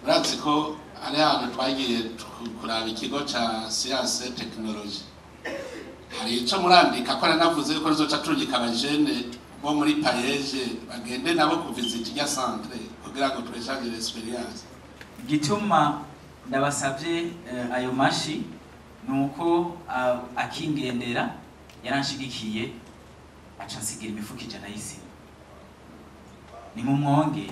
Murazi ko hari ahantu twagiye kuraba ikigo ca science technologie, hari ico murandika ko nanavuze yuko rizoca turungika abajene bo muri PAEEJ bagende nabo kuvisita irya centre kugira ngo twéchange l'expérience. Gituma ndabasabye ayo mashi nuko akingendera yaranshigikiye aca nsigira imifuko 100 y'isima. Ni mu mwonge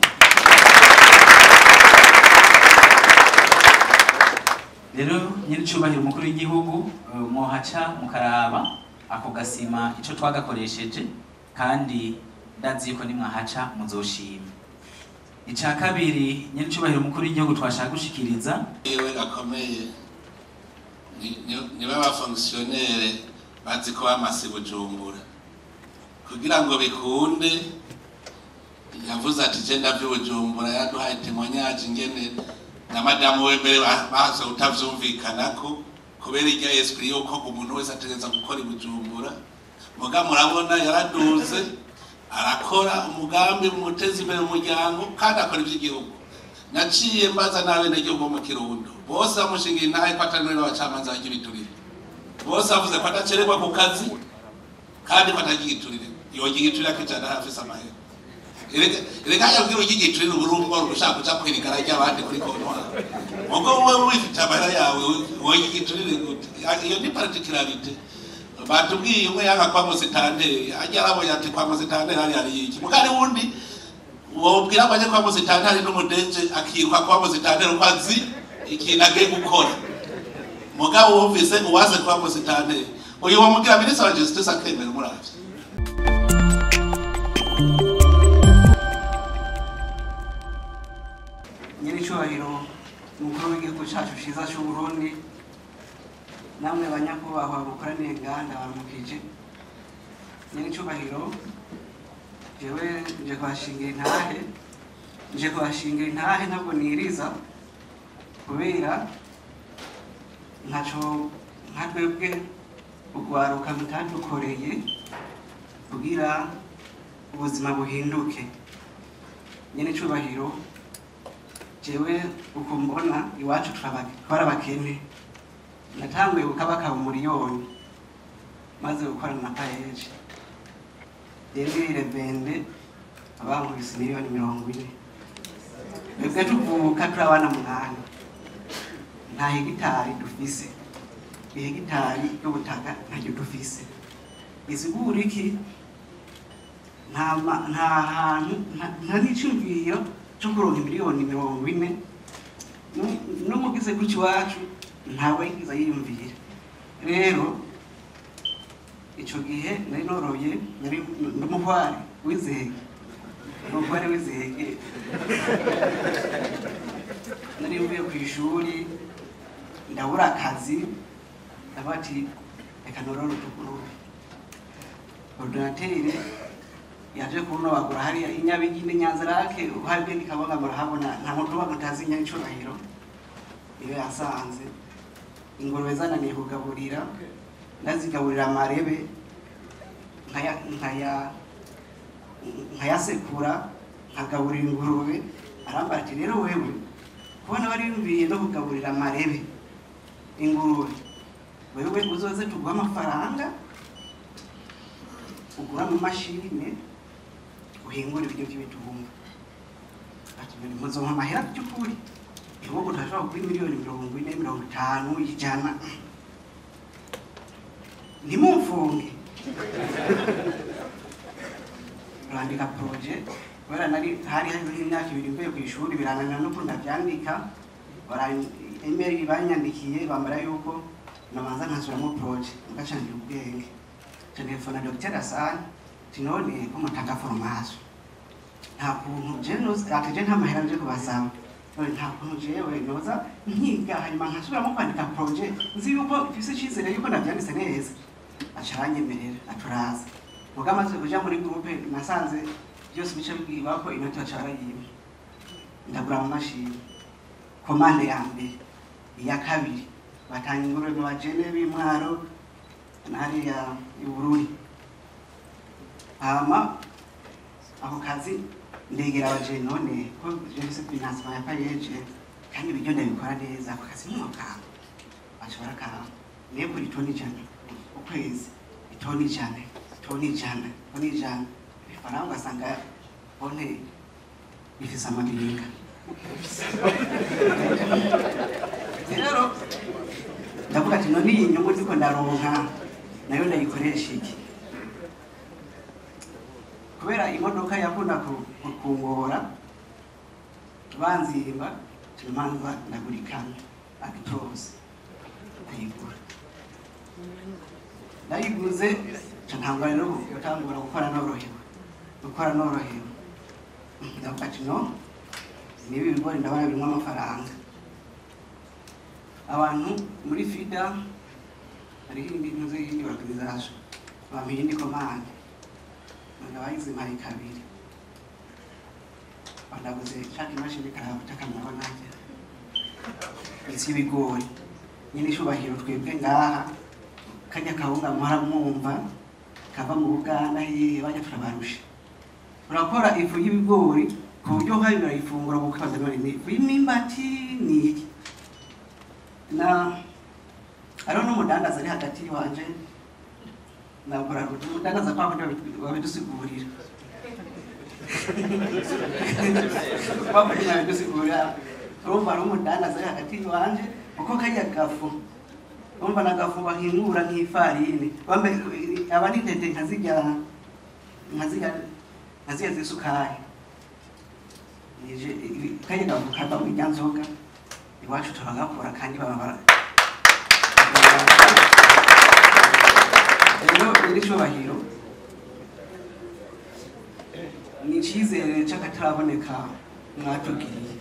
rero nyiricubahiro umukuru w'igihugu, mwohaca mukaraba ako gasima ico twagakoresheje, kandi ndazi yuko nimwahaca muzoshima. Ica kabiri, nyiricubahiro umukuru w'igihugu, twashaka gushikiriza Yewe gakomeye, niba abafonctionnaires bazi ko bamase Bujumbura kugira ngo bikunde, yavuze ati: "Je ndavye Bujumbura." Yaduhaye témoignage ingene na madamu we mbere baza kutavyumvikanako kubera irya esprit yuko umuntu wese ategereza gukora i Bujumbura. Muga murabona yaraduze arakora umugambi muteza imbere umuryango kandi akora ivy'igihugu. Naciye mbaza n'abenegihugu bo mu Kirundo, bose bamushingiye intahe ko atari muri abacamanza barya ibiturire. Bose bavuze ko adacererwa ku kazi kandi ko atarya igiturire. Yorya igiturire akijana afise amahera. Erega yabwira urya igiturire uburungo ushaka kuja kwirigara ry'abandi kuri comptoir, mugo wowe wifite amahera yawe worya igiturire gute? Iyo ni particularité. Batubwiye umwe yanga kwa musitanteri, ajya arabonye ati kwa musitanteri hari iki, mugari wundi wobwira ngo aje kwa musitanteri n'umudeje akiruka kwa musitanteri uko azi ikintu agiye gukora. Mugabo wumvise uwaze kwa musitanteri, uyu wamubwira ministre wa justice akemera umuravye. Nyiricyubahiro umukuru w'igihugu cyacu cyiza cy'u Burundi, namwe banyakubahwa mukoraniye ngaha, ndabaramukije. Nyiricyubahiro, jewe nje kubashingira intahe, nje kubashingira intahe, ntabwo niriza kubera ntaco nka twebwe urwaruka mutadukoreye kugira ubuzima buhinduke. Nyiricyubahiro, jewe uko mbona iwacu twarabakene. Natanguye gukabakaba umuriyoni maze gukorana na PAEEJ rero bende abankubise miliyoni 40. Twebwe tuvuka turi abana 8, nta hegitari dufise, ihegitari y'ubutaka ntaryo dufise. Bisigura iki? Nta hantu nta n'iciyumviro cyo kuronka miliyoni 40. N'umugize gutyo iwacu ntawe yigeze yiyumvira. Rero ico gihe nari noroye, nari ndumuhware w'izege, umuhware w'izege. Nari mvuye ku ishuri, ndabura akazi, ndavuga ati: "Reka norore utugurube." Ordinateur yaje kunobagura hariya inyabigine Nyanzarake, uharwe nikaboga murahabona, nta muntu uba mutazi Nyacubahiro. Iyo yasanze ingurube zananiye kugaburira, ndazigaburira amarebe, nkayasekura nkagaburira ingurube. Arambara ati: "Rero wewe kubona wariyumviye no kugaburira amarebe ingurube, wewe uzoze tuguha amafaranga ugura mu mashine uhingura ibiryo by'ibijumba." Ati: "Muzompa amahera by'ukuri?" Igihugu ntashobora kugura miliyoni 40, 50, 100. Ntimumfunge. Urandika projet. Kubera nari hari hariho imyaka 2 mvuye ku ishuri, birananira no ndavyandika. Email banyandikiye bambara yuko nabanza nkasubiramo projet, ngacangira ubwenge. Nca telefona Dr. Hassan ati: "None ko mutanga formation, nta kuntu je noza?" Ati: "Je nta mahera nje kubasaba. None nta kuntu jewe noza nkiga hanyuma nkasubiramo kwandika projet, nzi yuko mfise icizere yuko navyanditse neza?" Aca aranyemerera, aturaza. Muga amaze kuja muri groupe, nasanze byose bica bibwirwa ko inoti baca barayimpa. Ndagura amamashini, commande ya mbere, iya kabiri, batanga ingurube mu bajene b'Imwaro na hariya i Bururi. Hama ako kazi ndegera abajene: "None ko je mfise financement ya PAEEJ, Kandi ibiryo ndabikora neza, ako kazi ntimwokanga. Bashobora kanga niyo itoni 100 ukwezi, itoni 100, itoni 100, itoni 100. Ibifaranga ugasanga konte bifise amabinga. Rero ndavuga ati none iyi nyungu ndiko ndaronka nayo ndayikoresha iki? Kubera imodoka yakunda kungora banzimba, tumanza ndagura ikamyo Actros, ndayigura. Ndayiguze nca ntangura rero gutangura gukora norohewe, gukora norohewe. Ndavuga ati no, niba ibigori ndabona birimwo amafaranga. Abantu muri FIDA hariho indi ntuze y'indi organisation bampa iyindi commande, bayizimpaye kabiri. Bandaguze nshaka imashini karabutaka, murabona isi y'ibigori nyine. Icubahiro, twebwe ngaha kajya kawunga muhora mwumva kava mu Buganda hehe, bajya turabarusha. Turakora ifu y'ibigori ku buryo nkayo barayifungura kuko none ni ifu y'imyimbati, ni iki na hariho n'umudandaza ari hagati wanje na Brarudi. Umudandaza kwa kundi babidusigurira, kwa kundi babidusigurira. Urumva ari umudandaza ari hagati wanje, kuko kajya gafu urumva na gafu bahingura nk'ifarini, aba ari intete nka zirya z'isukari. Kajya gafu kava mu irya nzoga iwacu turagakora kandi baba. Rero iri cyubahiro ni icyizere cy'akataraboneka mwatugiriye.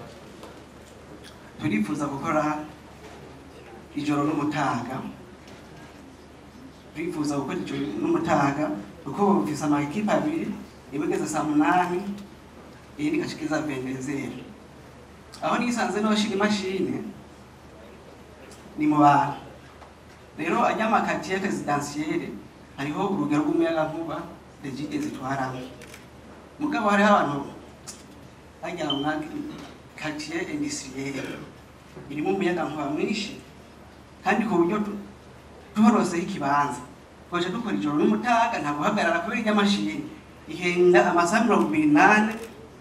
Turifuza gukora ijoro n'umutaga, turifuza gukora ijoro n'umutaga, kuko bufise amakipe abiri, imwe igeze saa 8, iyindi igashika 22h. Aho nisanze noshira imashini ni mu bantu. Rero ajya ama quartier résidentiel hariho urugero rw'umuyagankuba Regideso zitwaramo, mugabo hariho abantu bajya mu quartier industriel irimo umuyagankuba mwinshi, kandi ku buryo tuhoroseho ikibanza twaje dukora ijoro n'umutaga, nta guhagarara, kubera irya mashini ihenda amasaha 24,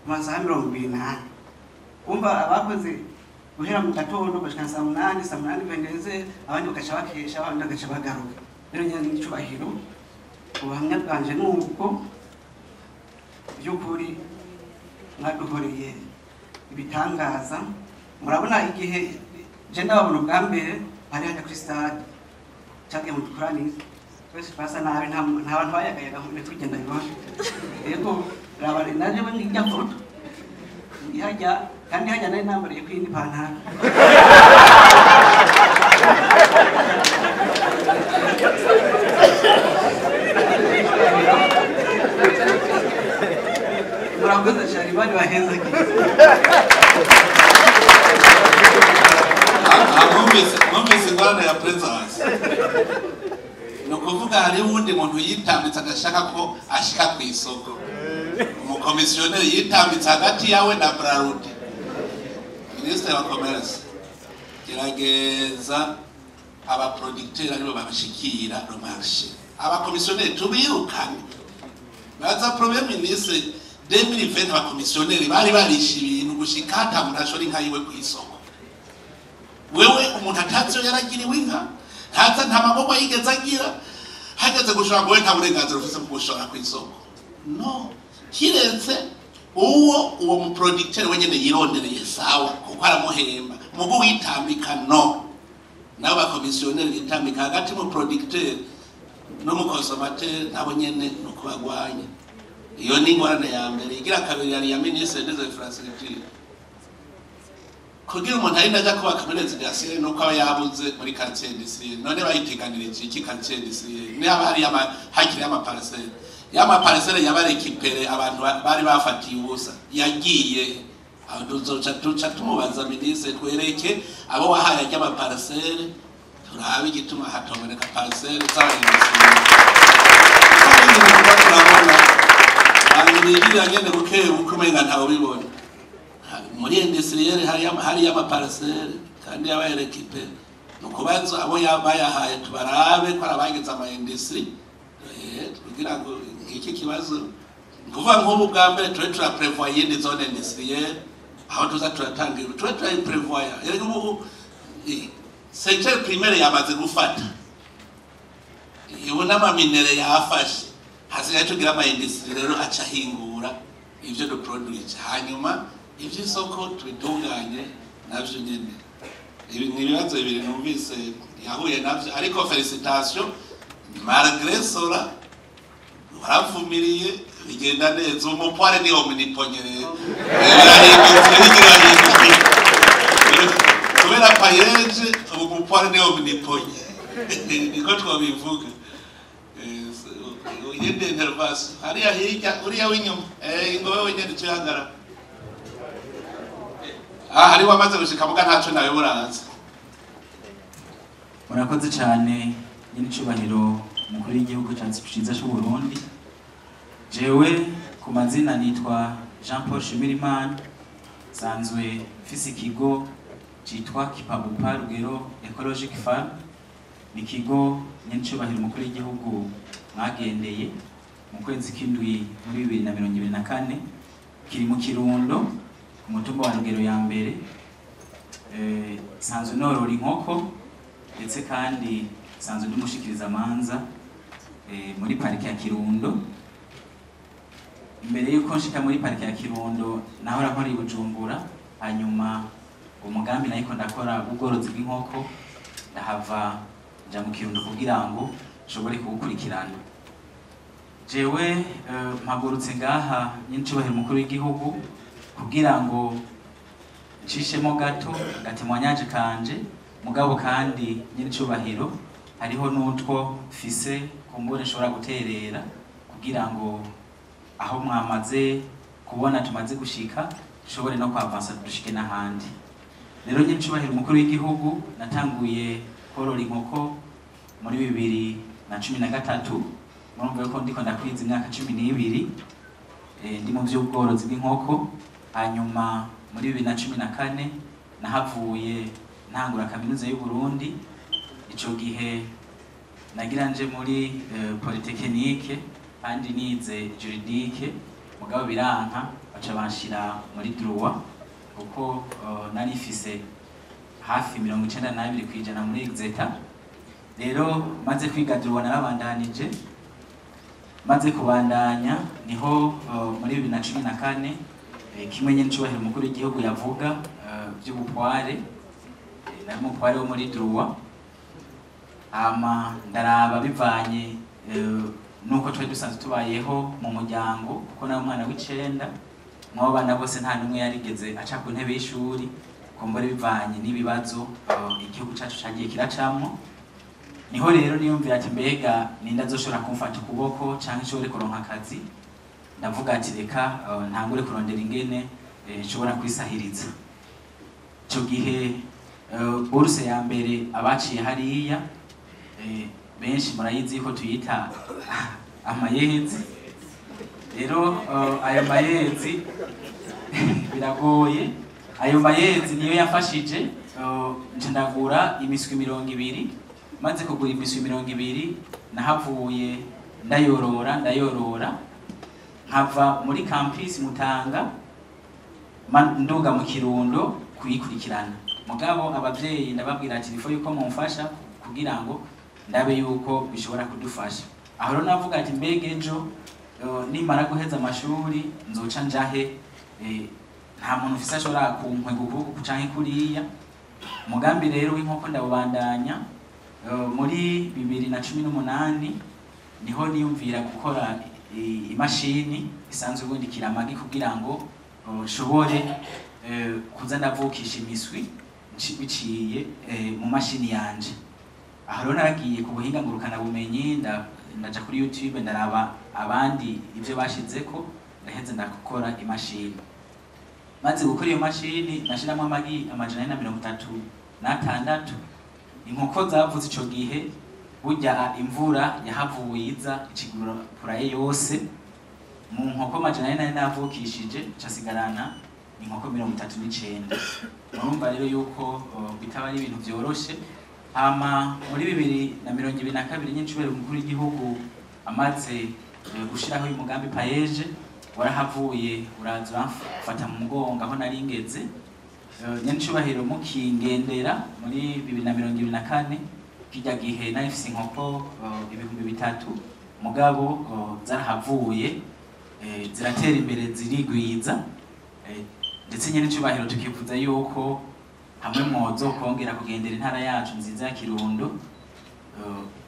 amasaha 24. Umva, abakoze guhera mu gatondo gushika saa 8, saa 8 vendeze, abandi bagaca bakesha, abandi bagaca bagaruka. Rero nyine n'icubahiro, ubuhamya bwanje ni uko by'ukuri mwadukoreye ibitangaza. Murabona igihe je ndababona ubwa mbere hari hajya kuri stade cyagiye mu dukoranize, twese twasa nabi, nta bantu bayagayaga ngo tugenda bibona. Yego, raba naje njya foto ihajya, kandi hajya nari nambariye kw'iyindi pantaro. Murakoze cyane, bari baheza. Mwumvise ingorane ya présence? Ni ukuvuga hariho uwundi muntu yitambitse agashaka ko ashika ku isoko, umukomisiyoneri yitambitse hagati yawe na Brarudi. Minisitiri wa commerce, gerageza aba producteur aribo babashikira le marché, abakomisiyoneri tubirukane. Baza premier ministre 2020, abakomisiyoneri bari barisha ibintu gushika ata muntu ashora inka yiwe ku isoko. Wewe umuntu atazi iyo yaragiriwe inka, ntaza, nta maboko yigeze agira, hageze gushora ngo we nta burenganzira ufise bwo gushora ku isoko, no kiretse uwo mu producteur wenyene yirondereye, sawa, kuko aramuhemba. Mugu witambika, no nabo bakomisiyoneri bitambika hagati mu producteur no mu consommateur, nabo nyene ni ukubagwanya. Iyo ni ingorane ya mbere. Igira kabiri yari ya ministre des infrastructures. Kugira umuntu ari najya kubaka muri résidentiel nuko aba yabuze muri quartier industriel. None bayiteganirije iki quartier industriel niba hari hakiri ama parcelle? Y'ama parcelle yaba récupéré, abantu bari bafatiye ubusa yagiye aho. Tuzoca tuca tumubaza ministre, twereke abo wahaye ajya parcelle, turabe igituma hatoboneka parcelle z'aba industriel. Turabona abantu bigirira nyene buke buke, umenga ntawe ubibona. Muri industrielle hari ama parcelles kandi yabaye récupéré. Nukubaza abo yabayahaye, tubarabe ko arabagize ama industrie, kugira ngo iki kibazo, kuvuga nk'ubu bwa mbere turi turaprévoya iyindi zone industrielle aho tuza turatanga, turi turayiprévoya. Erega ubu secteur primaire yamaze gufata, ubu n'ama minerais yafashe, hasigaye tugira ama industrie rero aca ahingura ivyo duproduce, hanyuma ivy'isoko tubitunganye navyo nyene. Ibi ni ibibazo bibiri numvise yahuye navyo, ariko félicitations, malgré cela waravumiriye bigenda neza. Umupoire ni omnipotent rero, birahindutse, birahindutse kubera PAEEJ. Ubu umupoire ni omnipotent, niko twabivuga. Iyindi intervention hariya hirya, uriya w'inyuma, ingobe wenyene ucihagara. Ah, hariho wamaze gushika, muga ntaco nawe buraza. Murakoze cyane, nyir'icyubahiro umukuru w'igihugu cyacu cyiza cy'u Burundi. Jewe ku mazina nitwa Jean Paul Shimirimana, nsanzwe mfise ikigo cyitwa Kipabupa Rugero Ecologic Farm. Ni ikigo nyir'icyubahiro umukuru w'igihugu mwagendeye mu kwezi k'indwi muri 2024. Kiri mu Kirundo, ku mutumba wa Rugero ya mbere. Nsanzwe norora inkoko, ndetse kandi nsanzwe ndi umushikirizamanza muri parike ya Kirundo. Imbere y'uko nshika muri parike ya Kirundo, nahora nkora i Bujumbura. Hanyuma umugambi nariko ndakora ubworozi bw'inkoko, ndahava nja mu Kirundo kugira ngo nshobore kuwukurikirana. Jewe mpagurutse ngaha, nyir'icyubahiro umukuru w'igihugu, kugira ngo nshishemo gato gatémoignage kanje. Mugabo kandi, nyir'icyubahiro, hariho n'utwo mfise kumbure nshobora guterera kugira ngo aho mwamaze kubona tumaze gushika dushobore no kwavansa dushike n'ahandi. Rero, nyir'icyubahiro umukuru w'igihugu, natanguye korora inkoko muri 2013. Murumva yuko ndiko ndakwiza imyaka 12 ndi mu by'ubworozi bw'inkoko. Hanyuma muri 2014 nahavuye ntangura kaminuza y'u Burundi. Ico gihe nagira nje muri polytechnique kandi nize juridique, mugabo biranka, baca banshira muri droit kuko nari mfise hafi 92% muri exeta. Rero maze kwiga droit narabandanije. Maze kubandanya niho muri 2014, kimwe nyene icubahiro umukuru w'igihugu yavuga vy'ubupoire, nari umupoire wo muri droit. Hama ndaraba bivanye nuko twari dusanzwe tubayeho mu muryango, kuko nawe umwana w'icenda mw'abo bana bose nta n'umwe yarigeze aca ku ntebe y'ishuri, kumbure bivanye n'ibibazo igihugu cacu cagiye kiracamwo. Niho rero niyumvira ati: "Mbega ninde azoshobora kumfata ukuboko canke nshobore kuronka akazi?" Ndavuga ati: "Reka ntangure kurondera ingene nshobora kwisahiriza." Ico gihe bourse ya mbere abaciye hariya benshi murayizi ko tuyita amayezi. Rero ayo mayezi biragoye, ayo mayezi niyo yafashije, nca ndagura imiswi 20. Maze kugura imiswi 20, nahavuye ndayorora, ndayorora, nkava muri campus Mutanga nduga mu Kirundo kuyikurikirana. Mugabo abavyeyi ndababwira ati: "Il faut yuko mumfasha kugira ngo ndabe yuko bishobora kudufasha." Aho rero navuga ati: "Mbega ejo nimara guheza amashuri nzoca njahe? Nta muntu ufise ashobora kunkwega ukuboko canke kuriya." Umugambi rero w'inkoko ndawubandanya. Muri 2018 niho niyumvira gukora imashini isanzwe ibundikira amagi kugira ngo nshobore kuza ndavukisha imiswi biciye mu mashini yanje. Aho rero naragiye ku buhinga ngurukana bumenyi, ndaja kuri YouTube, ndaraba abandi ivyo bashizeko, ndaheze ndakora imashini. Maze gukora iyo mashini, nashiramwo amagi 436. Inkoko zavuze ico gihe, burya imvura yahavuye iza icigura poulailler yose. Mu nkoko 400 nari navukishije, casigarana inkoko 39. Murumva rero yuko bitaba ari ibintu vyoroshe. Hama muri 2022 nyincubere umukuru w'igihugu amaze gushiraho uyu mugambi PAEEJ, warahavuye uraza uramfata mu mugongo aho nari ngeze. Nyenicubahiro mukingendera muri 2024, kirya gihe nari mfise inkoko 3000, mugabo zarahavuye ziratera imbere zirigwiza. Ndetse nyenicubahiro tukifuza yuko hamwe mwozo kongera kugendera intara yacu nziza ya Kirundo,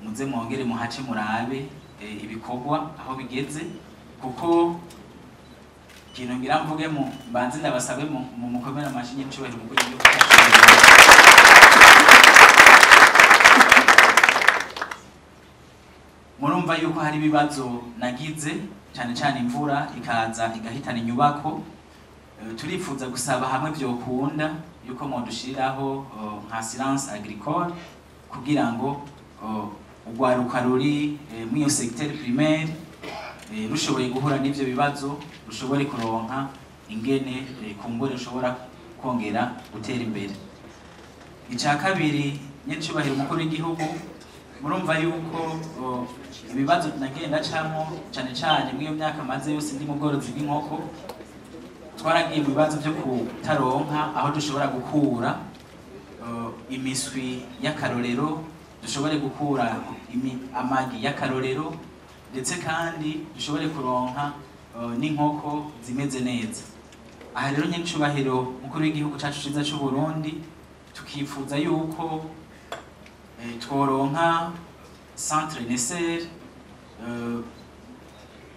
muze mwongere muhace murabe ibikorwa aho bigeze, kuko ikintu ngira mvuge mu mbanze ndabasabe mu mukomere amashyi nyenicubahiro umukuru w'igihugu cyacu. Murumva yuko hari ibibazo nagize, cyane cyane imvura ikaza igahitana inyubako. Turifuza gusaba hamwe vyokunda yuko mwodushiriraho nka assurance agricole, kugira ngo urwaruka ruri mw'iyo secteur primaire rushoboye guhura n'ivyo bibazo rushobore kuronka ingene kumbure rushobora kongera gutera imbere. Ica kabiri, nyenicubahiro umukuru w'igihugu, murumva yuko ibibazo nagenda camwo cane cane mw'iyo myaka maze yose ndi mu bworozi bw'inkoko, twaragiye mu bibazo vyo kutaronka aho dushobora gukura imiswi y'akarorero, dushobore gukura amagi y'akarorero, ndetse kandi dushobore kuronka n'inkoko zimeze neza. Aha rero nyenicubahiro mukuru w'igihugu cacu ciza c'u Burundi, tukifuza yuko tworonka centre nécessaire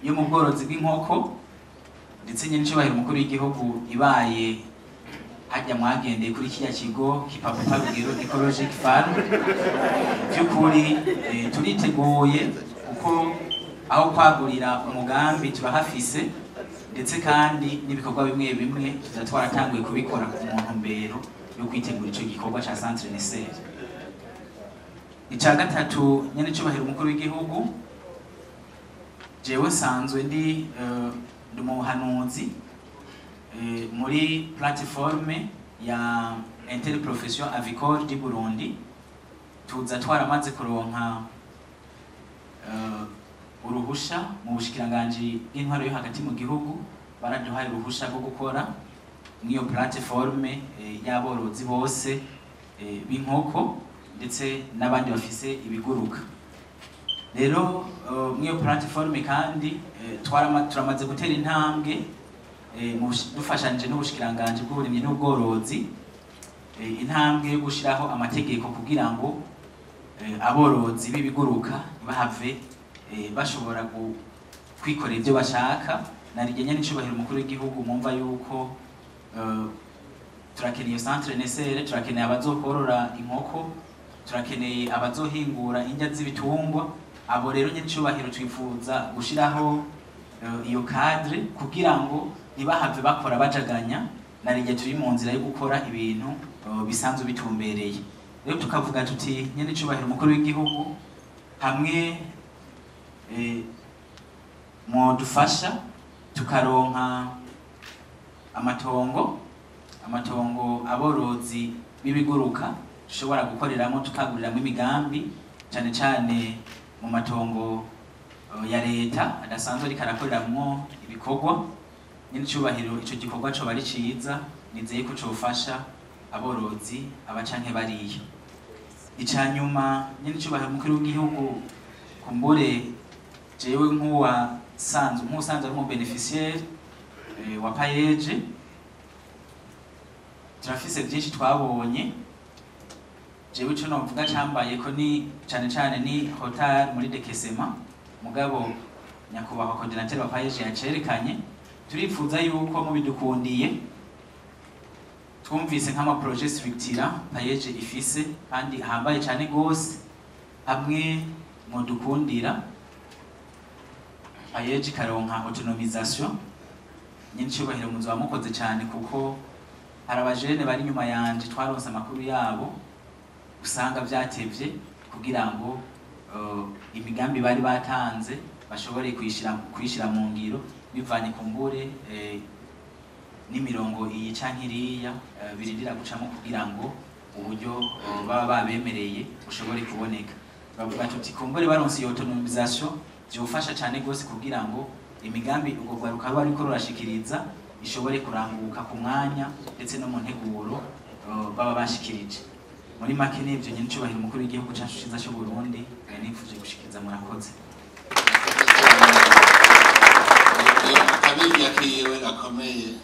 yo mu bworozi bw'inkoko, ndetse nyenicubahiro umukuru w'igihugu ibaye hajya mwagendeye kuri kiriya kigo Kipapapa Rugero Ecologic Farm, by'ukuri turiteguye kuko aho kwagurira umugambi turahafise, ndetse kandi n'ibikorwa bimwe bimwe tuza twaratanguye kubikora mu ntumbero yo kwitegura ico gikorwa ca centre nécessaire. Ica gatatu, nyenicubahiro umukuru w'igihugu, jewe sanzwe ndi umuhanuzi muri plateforme ya interprofession avicole du Burundi. Tuza twaramaze kuronka uruhusha mu bushikiranganji bw'intwaro yo hagati mu gihugu, baraduhaye uruhusha rwo gukora mw'iyo plateforme y'aborozi bose b'inkoko ndetse n'abandi bafise ibiguruka. Rero mw'iyo plateforme kandi turamaze gutera intambwe dufashanije n'ubushikiranganji bw'uburimyi n'ubworozi, intambwe yo gushiraho amategeko kugira ngo aborozi b'ibiguruka ntibahave bashobora kwikorera ibyo bashaka. Narigenya n'icubahiro umukuru w'igihugu, mwumva yuko turakeneye centre nécessaire, turakeneye abazokorora inkoko, turakeneye abazohingura indya z'ibitungwa. Abo rero nyenicubahiro twifuza gushiraho iyo cadre kugira ngo ntibahave bakora bajaganya, narijye turi mu nzira yo gukora ibintu bisanzwe bitumbereye. Rero tukavuga tuti nyenicubahiro umukuru w'igihugu, hamwe mwodufasha tukaronka amatongo aborozi b'ibiguruka dushobora gukoreramo, tukaguriramo imigambi, cyane cyane mu matongo ya leta adasanzwe ariko arakoreramwo ibikorwa. Nyenicubahiro ico gikorwa coba ari ciza, nizeye ko cofasha aborozi aba canke bariya. Ica nyuma, nyenicubahiro umukuru w'igihugu, kumbure jewe nk'usanzwe ari umu bénéficiaire wa PAEEJ, turafise byinshi twabonye. Jewe ico novuga cambaye ko ni cane cane ni retard muri décaissement, mugabo nyakubahwa coordinateur wa PAEEJ yacerekanye. Turifuza yuko mubidukundiye, twumvise nk'ama projet structurant PAEEJ ifise kandi ahambaye cane gose, hamwe mudukundira PAEEJ ikaronka autonomisation, nyenicubahiro muzoba mukoze cane, kuko hari abajene bari inyuma yanje twaronse amakuru yabo, usanga vyatevye kugira ngo imigambi bari batanze bashobore kuyishira mu ngiro, bivanye kumbure. n'imirongo iyi canke iriya birindira gucamo kugira ngo uburyo baba babemereye bushobore kuboneka. Bavuga tuti kumbure baronse iyo autonomisation vyofasha cane gose kugira ngo imigambi ubwo rwaruka ruba ruriko rurashikiriza ishobore kuranguka ku mwanya ndetse no mu nteguro baba bashikirije. Muri make n'ivyo nyene, icubahiro umukuru w'igihugu cacu ciza c'u Burundi, nifuje gushikiriza. Murakoze. Akabirya kiwe gakomeye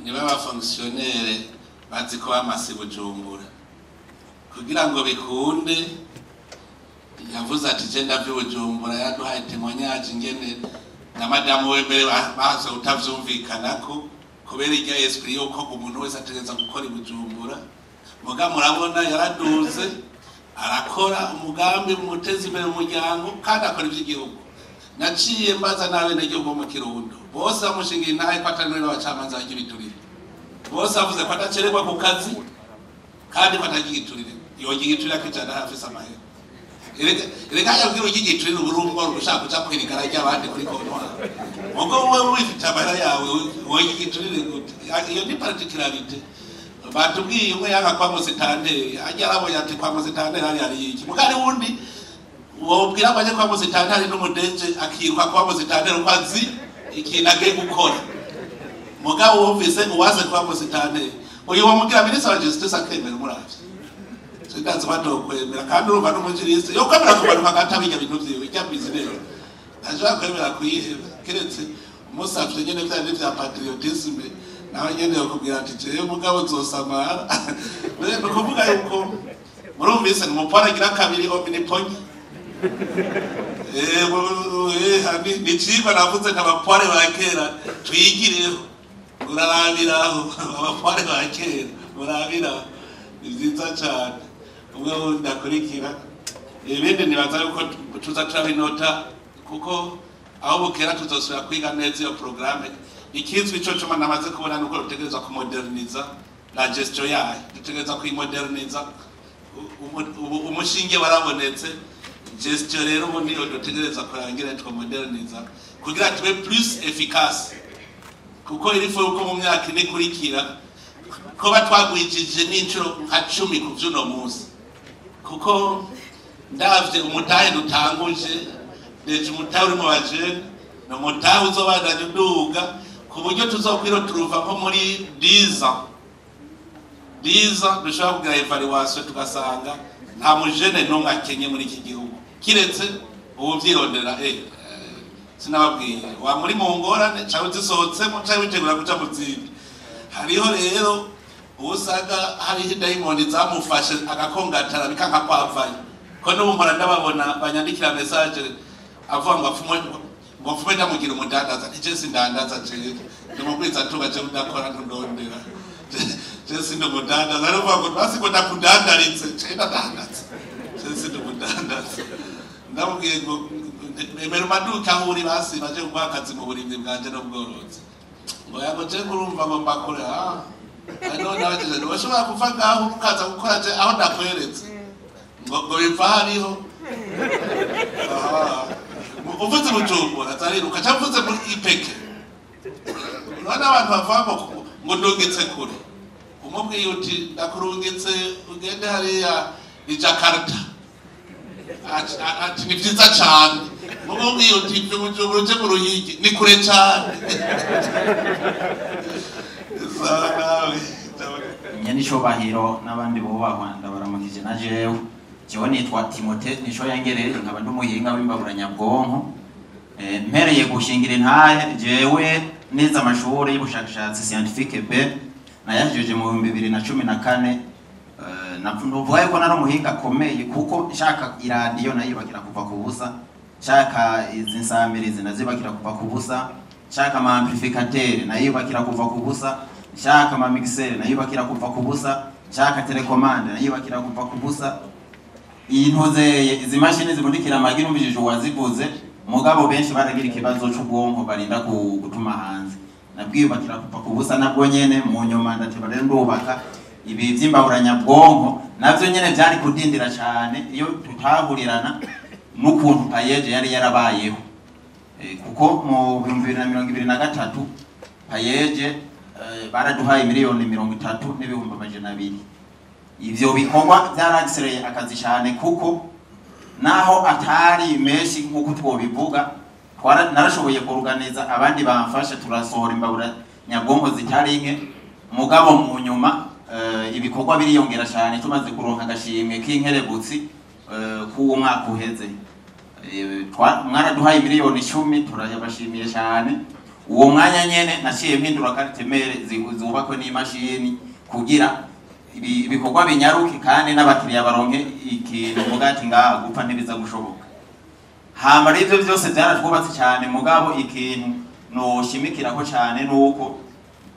niba aba fonctionnaires bazi ko bamase Bujumbura kugira ngo bikunde. Yavuze ati: "Je ndavye Bujumbura." Yaduhaye témoignage ingene na madamu we mbere baza kutavyumvikanako kubera irya esprit yuko umuntu wese ategereza gukora i Bujumbura. Muga murabona yaraduze, arakora umugambi muteza imbere umuryango kandi akora ivy'igihugu. Naciye mbaza n'abenegihugu bo mu Kirundo, bose bamushingira intahe ko atari n'abacamanza barya ibiturire. Bose bavuze ko adacererwa ku kazi kandi ko atarya igiturire. Yorya igiturire akijana afise amahera. Erega yabwira urya igiturire, uba uri umworo ushaka kuja kwirigara ry'abandi kuri comptoir. Mugo wowe wifite amahera yawe, worya igiturire gute? Iyo ni particularité. Batubwiye umwe yanga kwa musitanteri, ajya arabonye ati kwa musitanteri hari iki. Mugari wundi wobwira ngo ajye kwa musitanteri n'umudeje, akiruka kwa musitanteri uko azi ikintu agiye gukora. Mugabo wumvise uwaze kwa musitanteri, uyu wamubwira minisitiri wa justice akemera. Umuravye sindazi batokwemera, kandi urumva n'umujuriste yo kwemera kumanuka agata bijya bintu vyiwe, ijya business ashobora kwemera kuyiheba keretse umusavye nyene vya bindi vya patriotisme. Nawe nyene yokubwira ati: "Jewe mugabo nzosamara." Ni ukuvuga yuko murumvise ni umupara agira kabiri omniponya. Ni icigwa navuze nka abapware ba kera twigireho, urarabiraho abapware ba kera, murabiraho, ni vyiza cane. Umwe wundi akurikira ibindi, nibaza yuko tuza turabinota kuko aho bukera tuzosubira kwiga neza iyo programme. Ikizwi ico cuma namaze kubona nuko dutegerezwa kumoderniza la gestion yayo, dutegerezwa kuyimoderniza. Ubu umushinge warabonetse, gestion rero ubu niyo dutegerezwa kurangira twomoderniza kugira tube plus efficace, kuko il faut yuko mu myaka 4 ikurikira koba twagwijije n'inshuro nka 10 ku vy'uno munsi, kuko ndavye umutahe dutanguje déjà, umutahe uri mu bajene ni umutahe uzobandanya uduga ku buryo tuzokwiro turuva nko muri 10 ans, 10 ans dushobora kugira évaluation tugasanga nta mujene n'umwe akenye muri iki gihugu, kiretse ubu vyirondera. Sinababwiye wa muri mu ngorane canke uzisohotsemo canke witegura kuja mu zindi. Hariho rero usanga hariho idayimoni zamufashe agakongatara bikanka kwavayo, ko n'ubu mpora ndababona banyandikira message avuga ngo apfume, ngo mfume ndamugira umudandaza. Nti je sindandaza, jewe ndimugwiza tunga, je udakora ntundondera, je sindi umudandaza. Aravuga ngo basi ngo ndakudandaritse, je ndadandaza, je sindi umudandaza. Ndamubwiye ngo emera umaduka aho uri, basi baje kuguha akazi mu burimyi bwanje n'ubworozi. Ngo yago je ngurumva ngo mbakure. Ah, none abajeje ntibashobora kuva ngaho ukaza gukora je aho ndakweretse ngo biva hariho. Aha. Uvuze Bujumbura azariruka cyangwa uvuze muri ipeke. Urabona abantu bavuga ngo ndungitse kure, umubwiye uti ndakurungitse ugende hariya i Jakarta, ati ni vyiza cane. Mumubwiye uti mve Bujumbura uje mu Ruyigi, ni kure cane. Sawa nawe. Nyenicubahiro n'abandi bubahwa, ndabaramukije. Na jewe nitwa Timote nico yangereye, nkaba ndi umuhinga w'imbaburanyabwonko. Mpereye gushingira intahe, jewe nize amashuri y'ubushakashatsi scientifique B, nayahejeje mu 2014. Nuvuga yuko nari umuhinga akomeye, kuko nshaka iradiyo nayubakira kuva ku busa, nshaka izi nsamirizi nazibakira kuva ku busa, nshaka ama amplificateur nayubakira kuva ku busa, nshaka ama mixeur nayubakira kuva ku busa, nshaka télécommande nayubakira kuva ku busa. Iyi ntuzeye izi mashini zimurikira amagi numvishije uwazivuze, mugabo benshi baragira ikibazo c'ubwonko barinda gutuma hanze. Nabwiyubakira kuva ku busa nabwo nyene. Mu nyuma ndateba rero ndubaka ibi vy'imbaburanyabwonko, navyo nyene vyari kudindira cane iyo tutahurirana n'ukuntu PAEEJ yari yarabayeho. Kuko mu 2023 PAEEJ baraduhaye 30,200,000. Ivyo bikorwa byaragisereye akazi cyane, kuko naho atari menshi nk'uko twobivuga, narashoboye kuruganiza abandi bamfasha, turasohora imbabura nyabwonko zitari nke. Mugabo mu nyuma ibikorwa biriyongera cyane, tumaze kuronka agashimwe k'inkerebutsi k'uwo mwaka uheze. Mwaraduhaye 10 miliyoni, turabashimiye cyane. Uwo mwanya nyene naciye mpindura carte mère zubakwe n'imashini kugira ibikorwa binyaruke kandi n'abakiriya baronke ikintu mvuga ati ngaha gupfa ntibiza gushoboka. Hama rero ivyo vyose vyaratwubatse cyane. Mugabo ikintu noshimikirako cyane nuko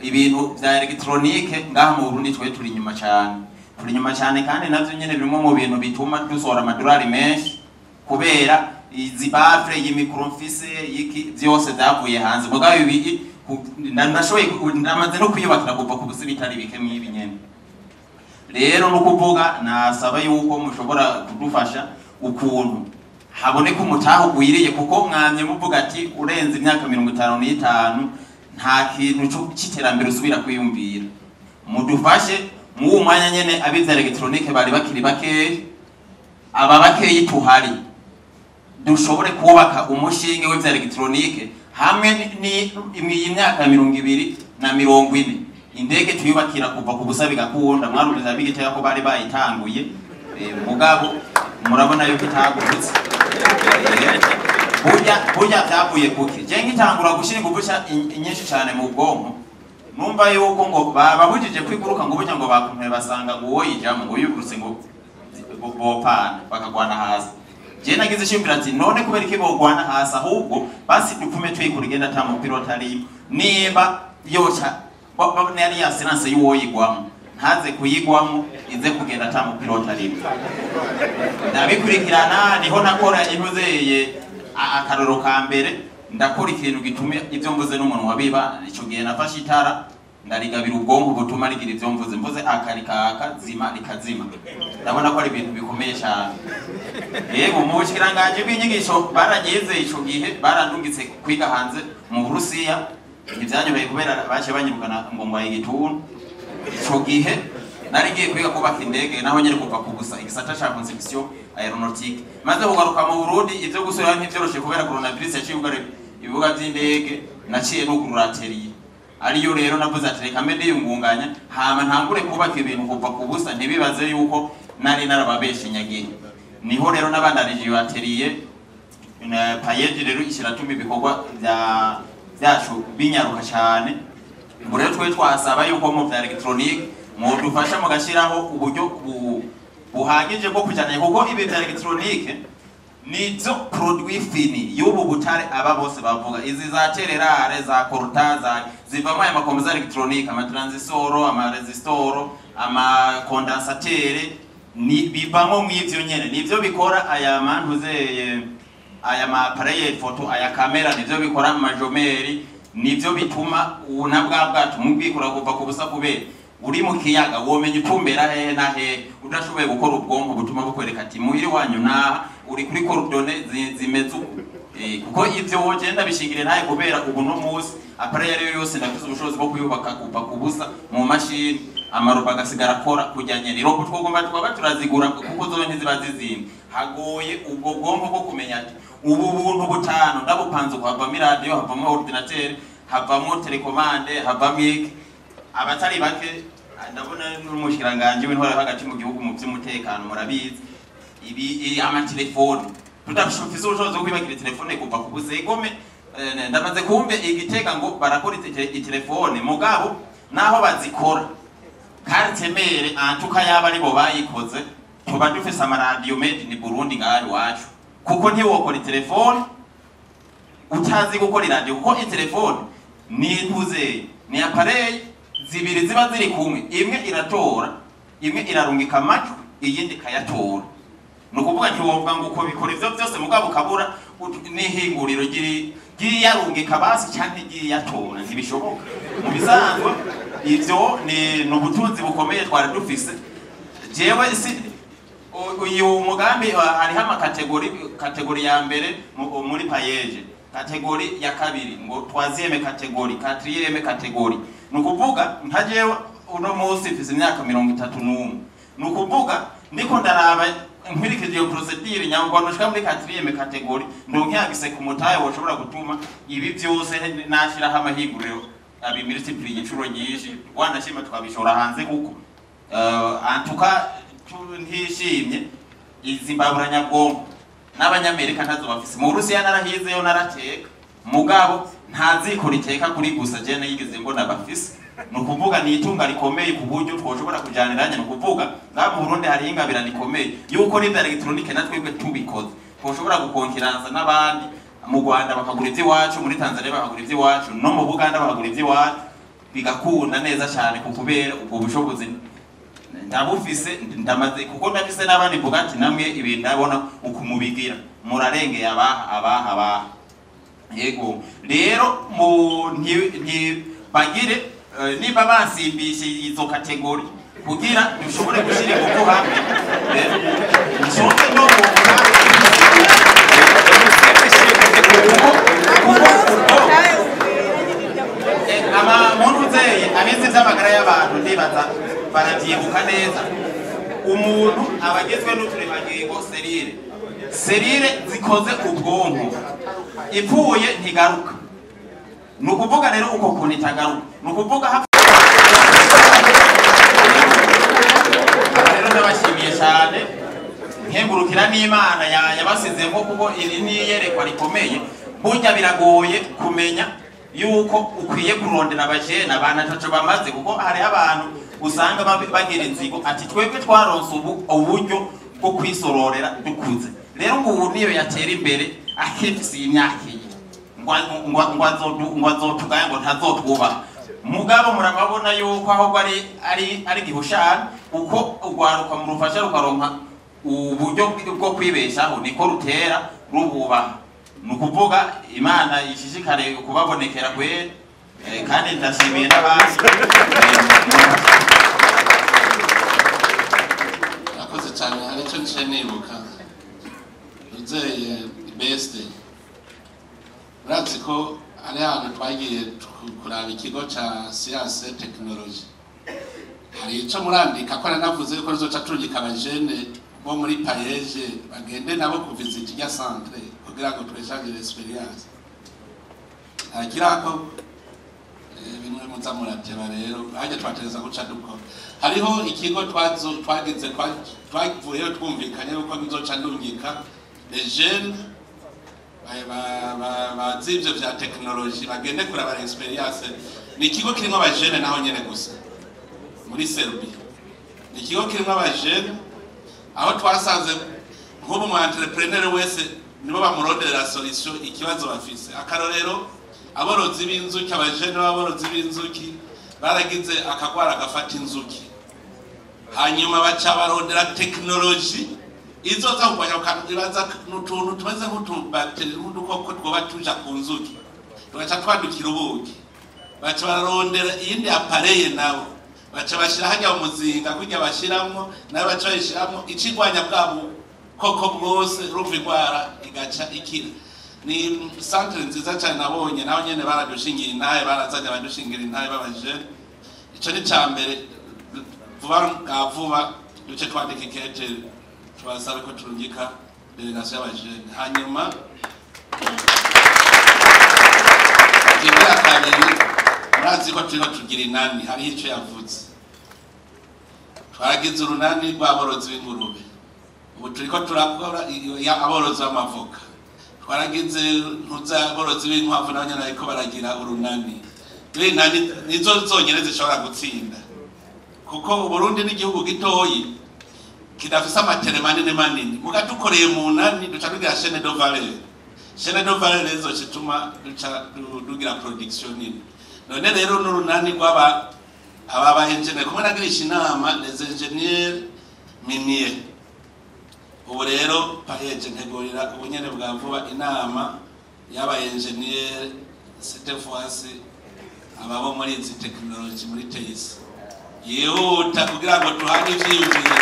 ibintu vya électronique ngaha mu Burundi twe turi inyuma cyane, turi inyuma cyane, kandi navyo nyene birimo mu bintu bituma dusohora amadolari menshi, kubera izi baffles, iyi micro mfise, iki vyose vyavuye hanze. Mugabo ibi ndashoboye ndamaze no kwiyubakira kuva ku busi bitari bike mw'ibi nyene. Rero no kuvuga, nasaba yuko mushobora kudufasha ukuntu haboneka umutahe ugwiriye, kuko mwamye muvuga ati urenze imyaka 55 nta kintu c'iterambere usubira kwiyumvira. Mudufashe mw'uwo mwanya nyene abize électronique bari bakiri bakeyi, aba bakeyi tuhari dushobore kubaka umushinge w'ivya électronique hamwe ni iyi myaka 20 na 40 indege tuyubakira kuva ku busa bigakunda. Mwarumviza bigitega ko bari bayitanguye, mugabo murabona yuko itagurutse. Burya byavuye kuki? Je ngitangura gushira ingufu nyinshi cyane mu bwonko, numva yuko ngo bababujije kwiguruka, ngo burya ngo bakumpe basanga ngo uwo yijamo ngo yugurutse ngo bopana bakagwana hasi. Je nagize ishimbira ati none kubera iki bogwana hasi? Ahubwo basi dupfume tuyikura igenda ata mupira arimo, niba yoca yari assurance y'uwo yigwamo ntaze kuyigwamo, ize kugenda ata mupira arimo. Ndabikurikirana, niho nakora intuzeye akaroro ka mbere, ndakora ikintu gituma ibyo mvuze n'umuntu wabiba. Ico gihe nafashe itara ndarigabira ubwonko butuma rigira ibyo mvuze, mvuze akarikaka zima rikazima. Ndabona ko ari ibintu bikomeye cyane. Yego, mu bushikiranganji bw'inyigisho baragize ico gihe barandungitse kwiga hanze mu Burusiya. Ntivyanyoroheye kubera baciye banyirukana ngo ngwaye igituntu. Ico gihe nari ngiye kwiga kubaka indege, naho nyene kuva ku busa, igisata ca conception aéronautique. Maze kugaruka mu Burundi, ivyo gusubira ntivyoroshe kubera coronavirus yaciye yugara ibibuga vy'indege. Naciye nugurura atelier, ariyo rero navuze ati reka mbe ndiyungunganya hama ntangure kubaka ibintu kuva ku busa, ntibibaze yuko nari narababeshe nyagihe. Niho rero nabandanije iyo atelier na PAEEJ rero ishiratuma ibikorwa vya byacu binyaruka cyane. Ubwo rero twe twasaba yuko mu vya électronique mudufasha mugashyiraho uburyo buhagije bwo kujyana, kuko ibi vya électronique nizo produit fini y'ubu butare aba bose bavuga, izi za terres rares, za coltan, za zivamo aya makomeza électronique, amatransistoro, amarésistoro, amacondensateur, ni bivamo mw'ivyo nyene, nivyo bikora aya mantuzeye, aya ma appareil photo, aya kamera, nivyo bikora amajomeri, nivyo bituma una bwa bwacu mubwikura kuva ku busa, kubera uri mu kiyaga womenya utumbera hehe na hehe udashoboye gukora ubwonko butuma bukwereka ati muhiri wanyu naha uri kuri coordonnées zimeze uku. Kuko ivyo wogenda bishingire ntaye, kubera ubu no munsi appareil ariyo yose ndafise ubushobozi bwo kuyubaka kuva ku busa mu mashini, amarobo agasigara akora kujyanye ni robot. Twogomba tukaba turazigura kuko zo ntiziba zizimba. Hagoye ubwo bwonko bwo kumenya ati ubu buntu butanu ndabupanze uko, havamo iradiyo, havamo ordinateur, havamo télécommande, havamo iki. Abatari bake ndabona n'umushikiranganji w'intwaro hagati mu gihugu mu by'umutekano murabizi ibi amatelefone tudafise ubushobozi bwo kwibakira telefone kuva ku busa. Igome ndamaze kumve igitega ngo barakora itelefone, mugabo naho bazikora carte mère antuka yaba aribo bayikoze, tuba dufise amaradiyo made in Burundi ngaha iwacu, kuko ntiwokora itelefone utazi gukora iradiyo, kuko itelefone ni ntuze ni appareil zibiri ziba ziri kumwe, imwe iratora, imwe irarungika amajwi, iyindi ikayatora. Ni ukuvuga ntiwovuga ngo uko bikora ivyo byose mugabo ukabura n'ihinguriro ry'iyarungika basi canke ry'iyatora, ntibishoboka. Mu bisanzwe ivyo ni ubutunzi bukomeye twari dufise. Jewe si uyu mugambi, hariho amacatégories. Catégorie ya mbere muri PAEEJ. Catégorie ya kabiri, ngo troisième catégorie, quatrième catégorie. Ni ukuvuga nka jewe uno munsi mfise imyaka 31, ni ukuvuga ndiko ndaraba nkurikije iyo procédure, nyangwa nshika muri quatrième catégorie, ndonke accès ku mutahe woshobora gutuma ibi byose nashiraho amahinguriro abimultiplier inshuro nyinshi, wanashima twabishora hanze. Kuko en tout cas ntishimye izi mbaburanyabwonko n'Abanyamerika ntazo bafise. Mu Burusiya narahizeyo, narateka, mugabo nta ziko riteka kuri gusa je nigeze mbona bafise. Ni ukuvuga ni itunga rikomeye ku buryo twoshobora kujaniranya. Ni ukuvuga ngaha mu Burundi hariho ingabirano ikomeye yuko n'ibya électronique na twebwe tubikoze twoshobora gukonkiranza n'abandi. Mu Rwanda bakagura ivy'iwacu, muri Tanzania bakagura ivy'iwacu, no mu Buganda bakagura ivy'iwacu, bigakunda neza cyane, ku kubera ubwo bushobozi ndabufise, ndamaze kuko ndafise n'abandi mvuga ati namwe ibi ndabona ukumubigira murarengeye abaha abaha abaha. Yego, rero mu nti bagire niba basimbishe izo catégories kugira dushobore gushyira ingufu hamwe, nshobore no kuvuga kuko aba muntu uzeye abizi iby'amagara y'abantu, ndibaza baravyibuka neza. Umuntu aba agizwe n'uturemangingo, cellules. Cellules zikoze ubwonko, ipfuye ntigaruka. Ni ukuvuga rero uko kuntu itagaruka, ni ukuvuga aba rero ndabashimiye cyane, nkengurukira n'Imana yabasizemo, kuko iri ni iyerekwa rikomeye. Burya biragoye kumenya yuko ukwiye kurondera abajene, abantu ataco bamaze, kuko hariho abantu usanga bagira inzigo ati twebwe twaronse ubu uburyo bwo kwisororera dukuze. Rero ngo ubu niyo yatera imbere akifise iyi myaka iyi, ngo azotugaya, ngo ntazotwubaha. Mugabo murababona yuko ahubwo ari gihushana uko urwaruka murufasha rukaronka uburyo bwo kwibeshaho, niko rutera rububaha. Ni ukuvuga Imana ishishikare kubabonekera kweri, kandi ndashimiye n'abandi. Akoze cyane. Hari icyo nce nibuka uzeye beste. Urazi ko hari ahantu twagiye kuraba ikigo ca science technologie, hari ico murandika ko nanavuze yuko rizoca turungika abajene bo muri PAEEJ bagende nabo kuvisita irya centre kugira ngo twéchange l'expérience. Nta kirako bimwe muza murateba. Rero hajya twatereza guca dukora, hariho ikigo twagize twavuyeyo twumvikanye yuko bizoca ndungika les jeunes bazi ivyo vya technologie bagende kuraba expérience. Ni ikigo kirimo abajene naho nyene gusa muri Serbia, ni ikigo kirimo abajene aho twasanze nk'ubu mu entrepreneur wese nibo bamuronderera solution ikibazo bafise. Akarorero, aborozi b'inzuki, abajene b'aborozi b'inzuki baragize akagwara gafata inzuki, hanyuma baca barondera technologie izoza kurwanya ibaza n'utuntu tumeze nk'utubateri, nk'udukoko twoba tuja ku nzuki tugaca twandukira ubuki. Baca bararondera iyindi appareil, nabo baca bashira hajya mu muzinga kurya bashiramwo, nayo baca bayishiramwo icigwanya bwa bukoko bwose, urumva ingwara igaca ikira. Ni centre nziza cyane nabonye, naho nyene baradushingira intahe, barazanye abadushingira intahe b'abajene. Ico ni ca mbere. Vuba bwa vuba duce twandika ikete tubasabe ko turungika délégation y'abajene. Hanyuma ikigira kabiri, murazi ko turiko tugira inani, hariho ico yavuze. Twaragize urunani rw'aborozi b'ingurube, ubu turiko turakora aborozi b'amavoka, twaragize ntuza aborozi b'inkwavu, nabo nyene bariko baragira urunani. Rero inani nizo zonyene zishobora gutsinda, kuko Uburundi n'igihugu gitoyi kidafise amaterrains manini manini. Muga dukoreye mu nani duca tugira chaîne de valeur. Chaîne de valeur rero zituma duca dugira production nini. None rero n'urunani rw'aba aba ba ingénieur kumwe nagirisha inama les ingénieurs miniers. Ubu rero PAEEJ ntegurira ubunyene bwa vuba inama y'aba ingénieur, cette fois ababo muri izi technologie muri TIC, yihuta kugira ngo tuhane ivyiyumviro,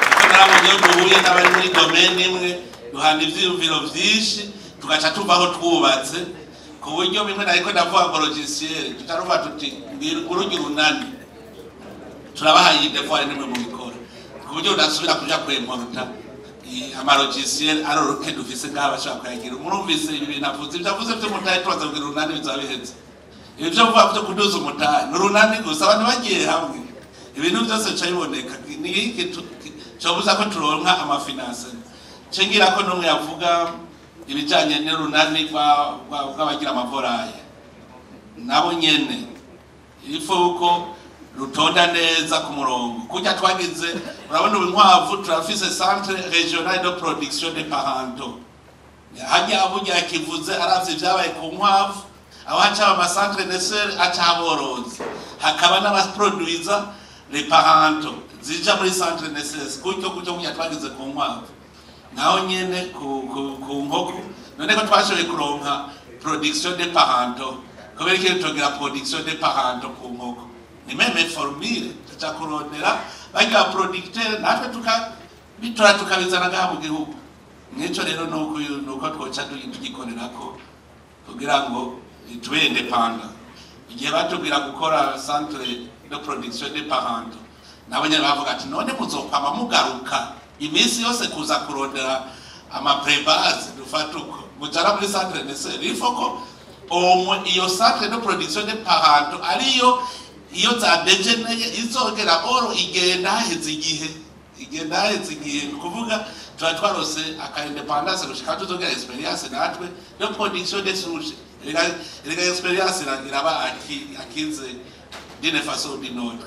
kuko narabonye iyo duhuye n'abari muri domaine imwe duhana ivyiyumviro vyinshi. Tugaca tuvaho twubatse ku buryo bimwe nariko ndavuga ngo logiciel, tutaruva tuti urujya urunani turabahaye iyi devoir, nimwe mubikora, ku buryo udasubira kuja kwemporta amalogiciel aroroke dufise ngaha bashobora kuyagira. Murumvise ibi bintu avuze, ibyo avuze vy'umutahe, tubaza kugira urunani bizaba biheze. Ibi vyo vuga vyo kuduza umutahe ni urunani gusa, abantu bagiye hamwe ibintu byose bica biboneka. Ni iki cobuza ko turonka amafinanse? Cengira ko n'umwe yavuga ibijanye n'urunani rw'abagira amavolailles, nabo nyene ifu uko rutonda neza ku murongo kurya twagize. Urabona ubu inkwavu turafise centre régional de production de parentaux hajya burya kivuze aravye ivyabaye ku nkwavu, aho haca amacentre naisseurs, aca aborozi, hakaba n'abaproduiza les parentaux zija muri centre naisseurs, gutyo gutyo kurya twagize ku nkwavu, naho nyene ku nkoko. None ko twashoboye kuronka production de parentaux, kubera iki tugira production de parentaux ku nkoko? Ni même formule, tuca kurondera barya producteur, natwe tukabitora tukabizana ngaha mu gihugu. Nico rero nuko twoca tugikorerako kugira ngo tube indépendant. Igihe batubwira gukora centre de production de parentaux, nabo nyene bavuga ati: "None muzokwama mugaruka iminsi yose kuza kurondera amaprébase dufata uko mujana muri centre naisseur?" Il faut ko omwe iyo centre de production de parentaux ariyo iyo zadejeneye izogera oro igenda haheze igihe, igenda haheze igihe. Ni ukuvuga tuba twarose aka indépendance gushika tuzogera expérience natwe de production de souche. Erega expérience iraba acquise d'une façon ou d'une autre.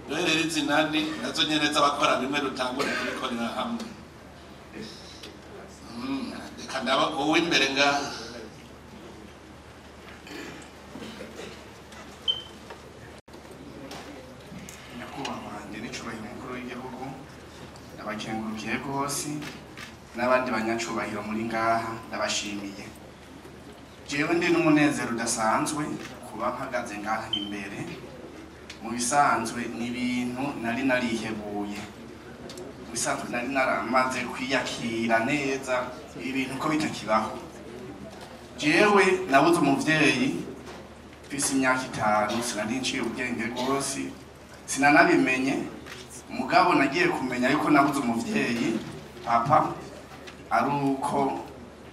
Rero izi nani nazo nyene z'abakora bimwe, dutangure kubikorera hamwe. Reka ndaba uw'imbere ngaha. Nyakubahwa wanjye n'icubahiro umukuru w'igihugu, ndabakengurukiye rwose, n'abandi banyacubahiro muri ngaha ndabashimiye. Jewe ndi n'umunezero udasanzwe kuba mpagaze ngaha imbere. Mu bisanzwe ni ibintu nari narihebuye, mu bisanzwe nari naramaze kwiyakira neza ibintu ko bitakibaho. Jewe nabuze umuvyeyi mfise imyaka 5, sinari nciye ubwenge rwose, sinanabimenye. Mugabo nagiye kumenya yuko nabuze umuvyeyi papa ari uko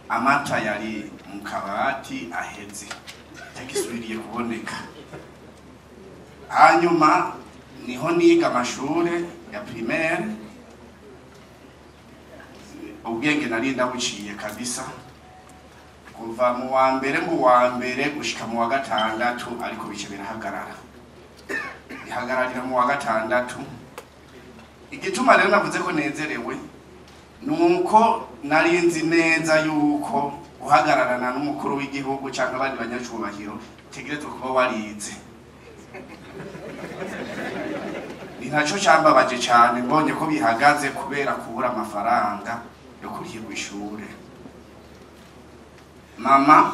amata yari mu kabati aheze, atagisubiriye kuboneka. Hanyuma niho niga amashure ya primaire, ubwenge nari ndabuciye kabisa kuva mu wa mbere, mu wa mbere gushika mu wa gatandatu, ariko bice birahagarara, bihagararira mu wa gatandatu. Igituma rero navuze ko nezerewe nuko nari nzi neza yuko guhagararana n'umukuru w'igihugu cyangwa abandi banyacubahiro utegerezwa kuba warize. Ni nacyo cyambabaje cyane mbonye ko bihagaze kubera kubura amafaranga yo kurihirwa ishure. Mama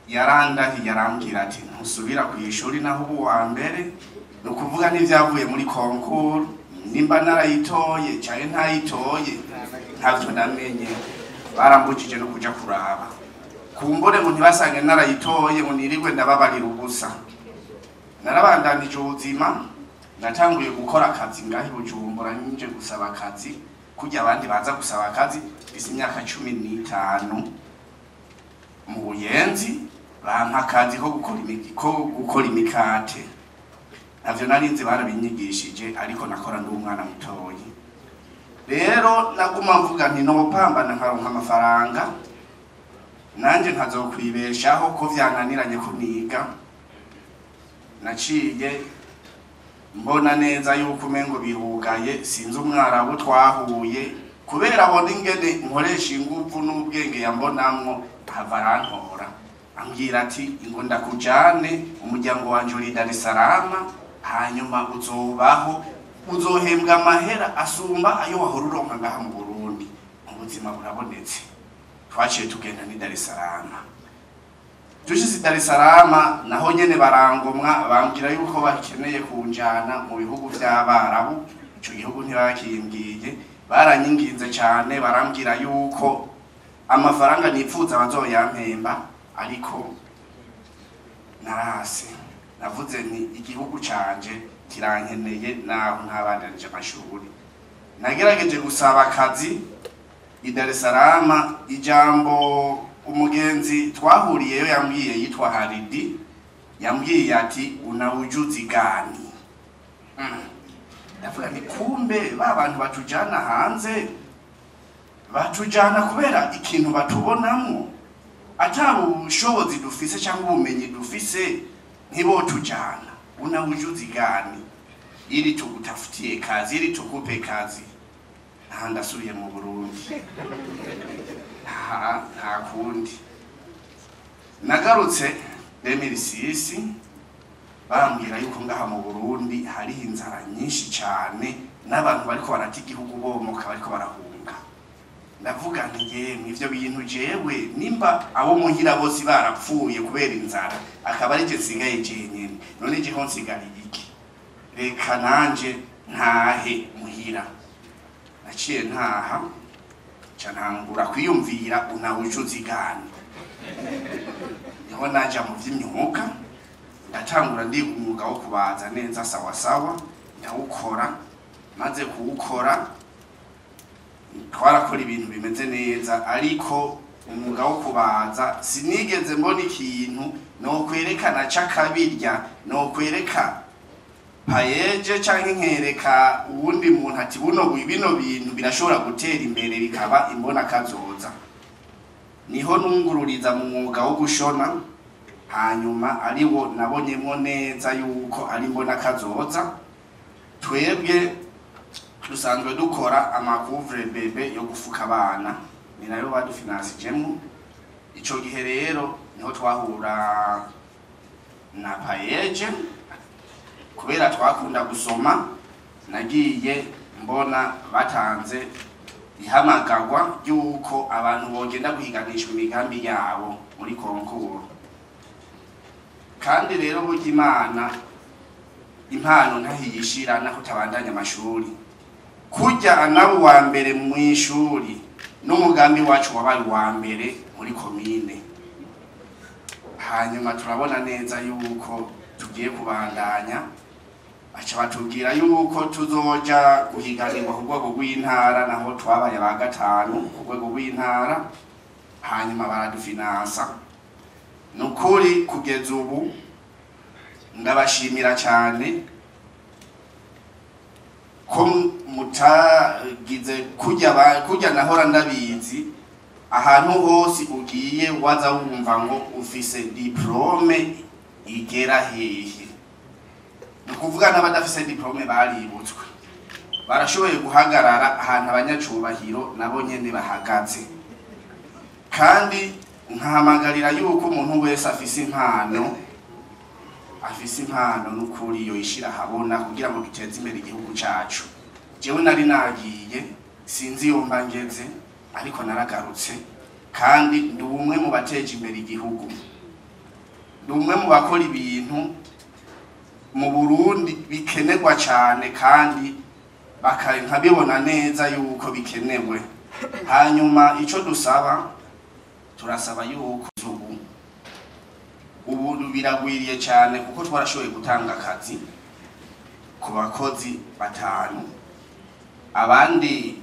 yarandahiye, arambwira ati: "Ntusubira ku ishuri naho ubu wa mbere." Ni ukuvuga n'ibyavuye muri concours, nimba narayitoye cyane ntayitoye ntabyo namenye, barambujije no kuja kuraba kumbure ngo ntibasange narayitoye ngo nirirwe ndababarira ubusa. Narabandanije ubuzima, natanguye gukora akazi ngaho i Bujumbura, nje gusaba akazi kurya abandi baza gusaba akazi, mfise imyaka 15, mu Buyenzi bampa akazi ko gukora imikate. Navyo narinzi, barabinyigishije, ariko nakora ndi umwana mutoyi. Rero naguma mvuga nti nopambana nkaronka amafaranga nanje nkazokwibeshaho ko vyananiranye ko niga. Naciye mbona neza yuko umengo birugaye. Sinzi umwarabu twahuye, kubera abona ingene nkoresha inguvu n'ubwenge yambonamwo, hava arantora, ambwira ati: "Ngo ndakujane, umuryango wanje uri Dar es Salaam, hanyuma uzobaho, uzohembwa amahera asumba ayo wahora uronka ngaha mu Burundi." Ubuzima burabonetse, twaciye tugenda ni Dar es Salaam. Dushitse i Dar es Salaam naho nyene barangomwa, bambwira yuko bakeneye kunjana mu bihugu vy'Abarabu. Ico gihugu ntibakimbwiye, baranyinginze cane, barambwira yuko Amafaranga nipfuza bazoyampemba, ariko narase navuze nti igihugu canje kirankeneye naho ntabandanije amashuri. Nagerageje gusaba akazi i Dar es Salaam. Ijambo umugenzi twahuriyeyo yambwiye yitwa Haridi, yambwiye ati: "Una ujuzi gani?" Ndavuga nti kumbe ba bantu batujana hanze batujana kubera ikintu batubonamwo, ata bushobozi dufise cyangwa ubumenyi dufise ntibotujana. "Una ujuzi gani ili tukutafutie kazi, ili tukupe kazi?" Nta ndasubiye mu Burundi, nta kundi. Nagarutse 2006, bambwira yuko ngaha mu Burundi hariho inzara nyinshi cyane n'abantu bariko barata igihugu bomoka, bariko barahunga. Ndavuga nti yemwe, ivyo bintu jewe nimba abo muhira bose barapfuye kubera inzara, akaba ari je nsigaye jenyene, none jeho nsigariye iki? Reka nanje ntahe muhira. Naciye ntaha, nca ntangura kwiyumvira una ujuzi gani. Niho naja mu vy'imyuga, ndatangura ndiga umwuga wo kubaza neza sawasawa, ndawukora. Maze kuwukora, twarakora ibintu bimeze neza, ariko umwuga wo kubaza sinigeze mbona ikintu nokwerekana c'akabirya, nokwereka PAEEJ canke nkereka uwundi muntu ati buno bino bintu birashobora gutera imbere bikaba imbona kazoza. Niho nungururiza mu mwuga wo gushona, hanyuma ariwo nabonyemwo neza yuko ari imbona kazoza. Twebwe dusanzwe dukora ama couvre-bébé yo gufuka abana, ni nayo badufinansijemwo ico gihe. Rero niho twahura na PAEEJ. Kubera twakunda gusoma, nagiye mbona batanze ihamagarwa ry'uko abantu bogenda guhiganishwa imigambi yabo muri concours. Kandi rero burya Imana impano ntahiyishira naho utabandanya amashuri. Kurya anaba uwa mbere mu ishuri, n'umugambi wacu wabaye uwa mbere muri komine. Hanyuma turabona neza yuko tugiye kubandanya, baca batubwira yuko tuzoja guhiganirwa ku rwego rw'intara, naho twabaye ba gatanu ku rwego rw'intara. Hanyuma baradufinansa. Ni ukuri kugeza ubu ndabashimira cyane ko mutagize kurya kurya nahora ndabizi. Ahantu hose ugiye waza wumva ngo ufise diplôme igera hehe. Ni ukuvuga n'abadafise diplôme baributswe, barashoboye guhagarara ahantu abanyacubahiro nabo nyene bahagaze. Kandi nkahamagarira yuko umuntu wese afise impano, afise impano n'ukuri yoyishira ahabona kugira ngo duteze imbere igihugu cacu. Jewe nari nagiye sinzi iyo mba ngeze, ariko naragarutse kandi ndi umwe mu bateje imbere igihugu, ndi umwe mu bakora ibintu mu Burundi bikenerwa cyane kandi nkabibona neza yuko bikenewe. Hanyuma ico dusaba, turasaba yuko ubu biragwiriye cyane, kuko twarashoboye gutanga akazi ku bakozi batanu. Abandi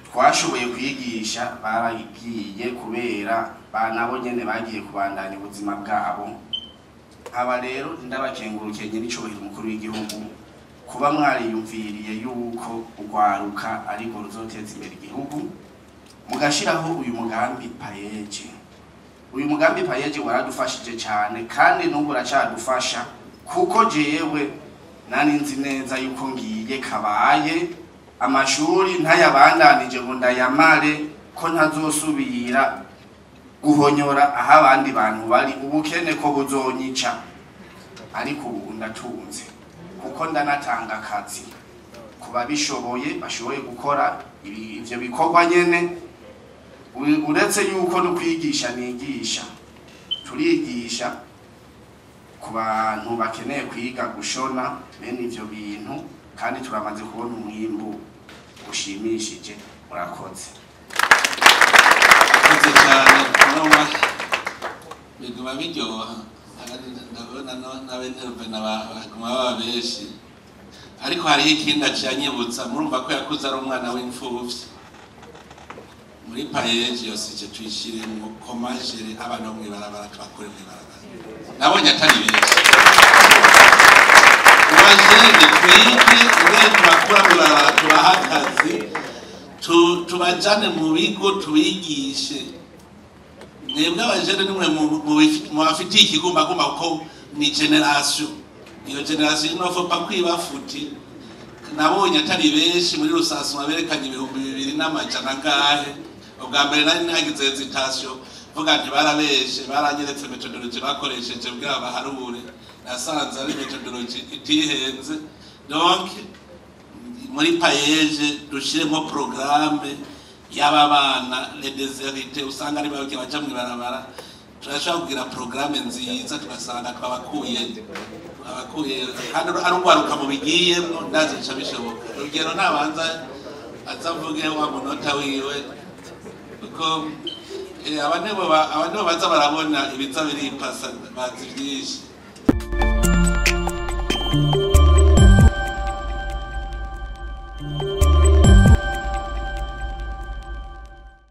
twashoboye kwigisha baragiye kubera nabo nyene bagiye kubandanya ubuzima bwabo. Aba rero ndabakengurukiye nyir'icubahiro umukuru w'igihugu kuba mwariyumviriye yuko urwaruka ariko ruzoteza imbere igihugu, mugashiraho uyu mugambi PAEEJ. Uyu mugambi PAEEJ waradufashije cyane kandi n'ubu uracadufasha, kuko jewe nari nzi neza yuko ngiye kabaye amashuri ntayabandanije ngo ndayamare, ko ntazosubira guhonyora aho abandi bantu bari, ubukene ko buzonyica. Ariko ubu ndatunze kuko ndanatanga akazi ku babishoboye, bashoboye gukora ivyo bikorwa nyene. Uretse yuko no kwigisha nigisha, turigisha ku bantu bakeneye kwiga gushona bene ivyo bintu, kandi turamaze kubona umwimbu ushimishije. Murakoze. Murakoze cyane. Murumva biguma biryoha. Ndabona n'abentervena baguma baba benshi, ariko hariho ikindi acanyibutsa. Murumva ko yakuze ari umwana w'imfuvyi. Muri PAEEJ yose icyo tuyishyiremo comment gérer abana bo mw'ibarabara, tubakure mw'ibarabara. Nabonye atari benshi. Abajene twige ingene tubakura mw'ibarabara, tubaha akazi, tubajane mu bigo, tubigishe. Mwebwe abajene nimwe mubafitiye ikigumbagumba, kuko ni génération, iyo génération inofopa kwibafuti. Nabonye atari benshi muri recensement berekanye 2100 angahe. Ubwa mbere nari nagize hésitation, vuga nti barabeshe, baranyeretse méthodologie bakoresheje kugira baharure, nasanze ari méthodologie itihenze. Donc muri PAEEJ dushiremo programme y'aba bana, les déshérités, usanga ari bake baja mw'ibarabara. Turashobora kugira programme nziza, tugasanga twabakuye kandi ari ugwaruka mu bigiyemwo, ndazi bica bishoboka. Urugero nabanza azavuge wa munota wiwe, kuko aba nibo baza barabona ibiza biripasa, bazi byinshi.